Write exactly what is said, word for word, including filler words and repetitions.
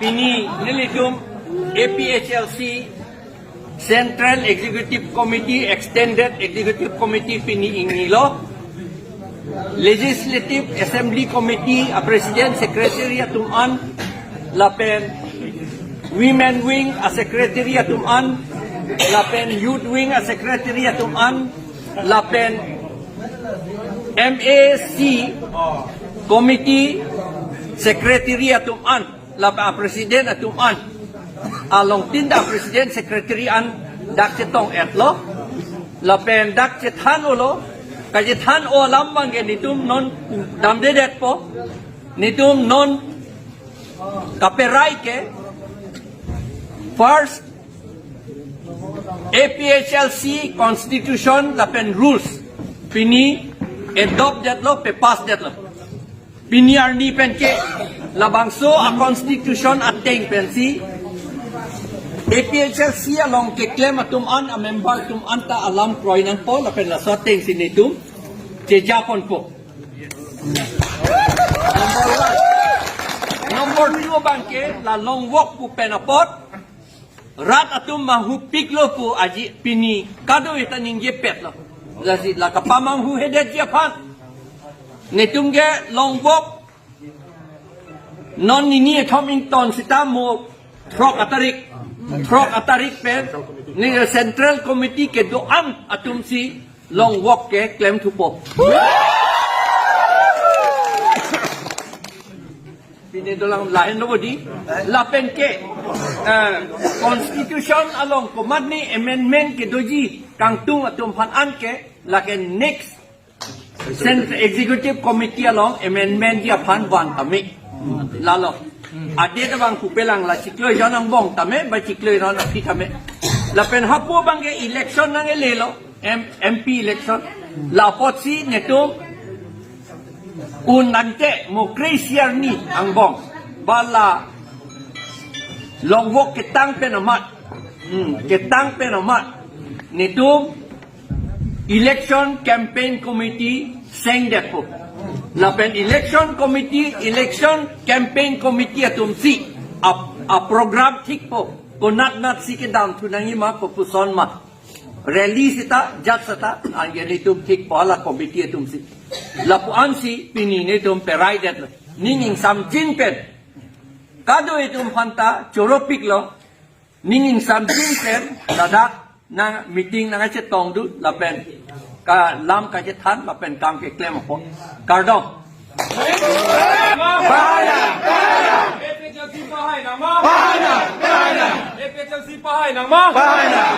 Pini nelitum A P H L C Central Executive Committee, Extended Executive Committee pini ingnilo. Legislative Assembly Committee a President Secretary atum an, lapen Women Wing a Secretary atum an, lapen Youth Wing a Secretary atum an, lapen M A C Committee Secretary atum an, lapen a President atum an. Along tin ta President Secretary an dak chetong-etlo. Lapen dak chethan-olo. Kachethan-o alam abangke netum non damdedetpo. Netum non kaperai ke first A P H L C constitution lapen rules pini adopt detlo, pe-pass detlo. Pini arni penke labangso a constitution ateng pensi A P H L C along keklem atum an, a member atum an ta alam kroi nangpo, lapen laso atengsi netum chejaponpo. Number one. Number two abangke la long walk pu pen apot rat atum manghupiklo pu aji pini kadokave ta ningjepetlo. Lasi la kapamanghuhedetji aphan netum ke long walk non nini ethom ington sita mo throk atarik, throk atarik pen ne Central Committee kedo-an atumsi long walk keklem thupo. Pini dolang lahenlo bodi. Lapen ke, eh, constitution along komatne amendment kedoji kangtung atum aphan anke, lake next Cent-, Executive Committee along amendmentji aphan van tame. Lalo. Adet abang pupelang, la chiklo jon angbong tame, ba chiklo jon aphi tame. Lapen hapu abangke election nanglelo, M-, M P election. La apotsi netum un ante mo kre-isi arni angbong ba la long walk ketang pen amat. Hmm, ketang pen amat. Netum Election Campaign Committee sengdetpo. Lapen Election Committee, Election Campaign Committee atumsi a, a program thikpo. Konatnatsi kedam thu nangjima, kopuson ma. Rally sita, jat sita, anke netum thikpo la committee atumsi. Lapu-ansi pini netum peraidetlo. Ning ingsamjin pen kadokave atum aphanta choropiklo. Ning ingsamjin pen ladak nang meeting nangkachetongdun lapen ka lam kachethan lapen kam keklem apot. Kardom. Pahai nang, pahai nang. A P H L C pahai nang ma? Pahai nang, pahai nang. A P H L C pahai nang ma? Pahai nang.